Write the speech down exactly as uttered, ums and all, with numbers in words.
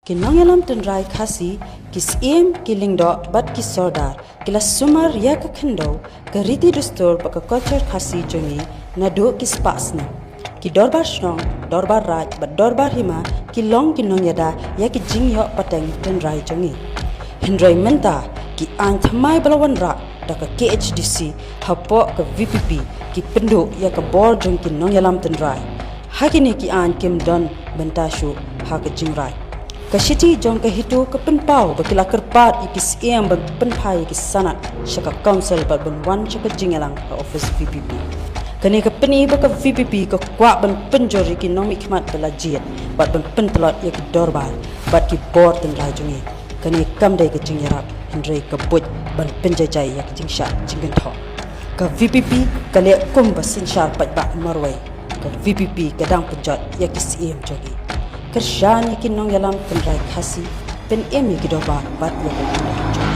Ki nongïalam tynrai Khasi, ki syiem, ki lyngdoh bad ki sordar ki la sumar ïa ka khyndew, ka riti dustur bad ka culture Khasi jong ngi naduh ki spah snem. Ki dorbar shnong, dorbar raid bad dorbar hima ki long ki nongïada ïa ki jingïoh pateng tynrai jong ngi. Hynrei mynta ki aiñ thymmai ba la wanrah da ka K H A D C hapoh ka V P P ki pynduh ïa ka bor jong ki nongïalam tynrai. Ha kine ki aiñ kim don bynta shuh ha ka jingrai. Ka shithi jong ka HITO ka pynpaw ba ki la kyrpad ïa ki syiem ban pynphai ïa ki sanad sha ka council bad ban wan sha ka jingïalang ha office V P P. Kane ka pyni ba ka V P P ka kwah ban pynjur ïa ki nongmihkhmat ba la jied bad ban pyntlot ïa ki dorbar bad ki bor tynrai jong ngi. Kane kam dei ka jingïarap, hynrei ka buit ban pynjaijai ïa ka jingshah jingkynthoh. Ka V P P ka leh kum ba synshar paidbah marwei. Ka V P P ka dang pynjot ïa ki syiem jong ngi. Kyrshan ïa ki nongïalam tynrai Khasi, pynim ïa ki dorbar bad ïa ka jingïalang jong ngi.